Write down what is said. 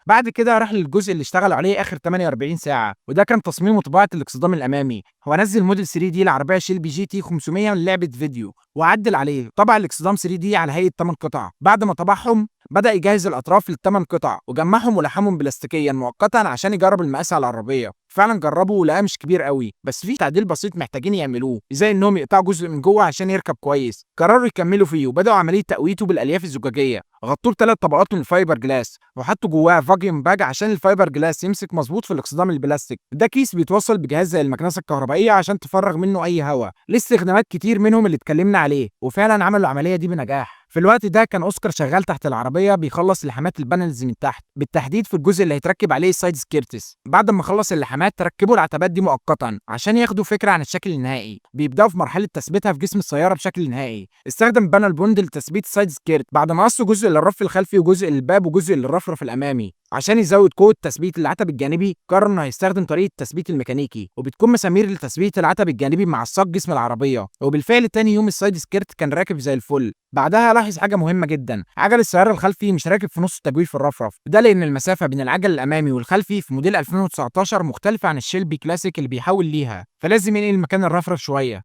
بعد كده راح للجزء اللي اشتغلوا عليه اخر 48 ساعة، وده كان تصميم وطباعه الاكسدام الامامي. هو نزل موديل 3 دي لعربيه شيلبي جي تي 500 من لعبه فيديو وعدل عليه، طبع الاكسدام 3 دي على هيئة 8 قطع. بعد ما طبعهم بدأ يجهز الأطراف للثمان قطع وجمعهم ولحمهم بلاستيكيا مؤقتا عشان يجرب المقاس على العربية. فعلا جربه ولقاه مش كبير قوي، بس في تعديل بسيط محتاجين يعملوه، زي انهم يقطعوا جزء من جوه عشان يركب كويس. قرروا يكملوا فيه وبدأوا عملية تقويته بالألياف الزجاجية. غطوه بثلاث طبقات من الفايبر جلاس وحطوا جواه فاكيوم باج عشان الفايبر جلاس يمسك مظبوط في الاكسدام البلاستيك. ده كيس بيتوصل بجهاز زي المكنسة الكهربائية عشان تفرغ منه اي هواء. ليه استخدامات كتير منهم اللي اتكلمنا عليه، وفعلا عملوا العملية دي بنجاح. في الوقت ده كان اوسكار شغال تحت العربية بيخلص لحامات ال panels من تحت، بالتحديد في الجزء اللي هيتركب عليه ال side skirts. بعد ما خلص اللحامات ركبوا العتبات دي مؤقتا عشان ياخدوا فكرة عن الشكل النهائي. بيبداوا في مرحلة تثبيتها في جسم السيارة بشكل نهائي. استخدم panel bond لتثبيت ال side skirt بعد ما قصوا جزء للرف الخلفي وجزء للباب وجزء للرفرف الامامي. عشان يزود قوة تثبيت العتب الجانبي قرر انه هيستخدم طريقه التثبيت الميكانيكي، وبتكون مسامير لتثبيت العتب الجانبي مع الصاج جسم العربية. وبالفعل تاني يوم ال side skirt كان راكب زي الفل. بعدها لاحظ حاجة مهمة جدا، عجل السيارة الخلفي مش راكب في نص تجويف الرفرف، ده لان المسافة بين العجل الامامي والخلفي في موديل 2019 مختلفة عن الشيلبي كلاسيك اللي بيحول ليها، فلازم ينقل مكان الرفرف شوية.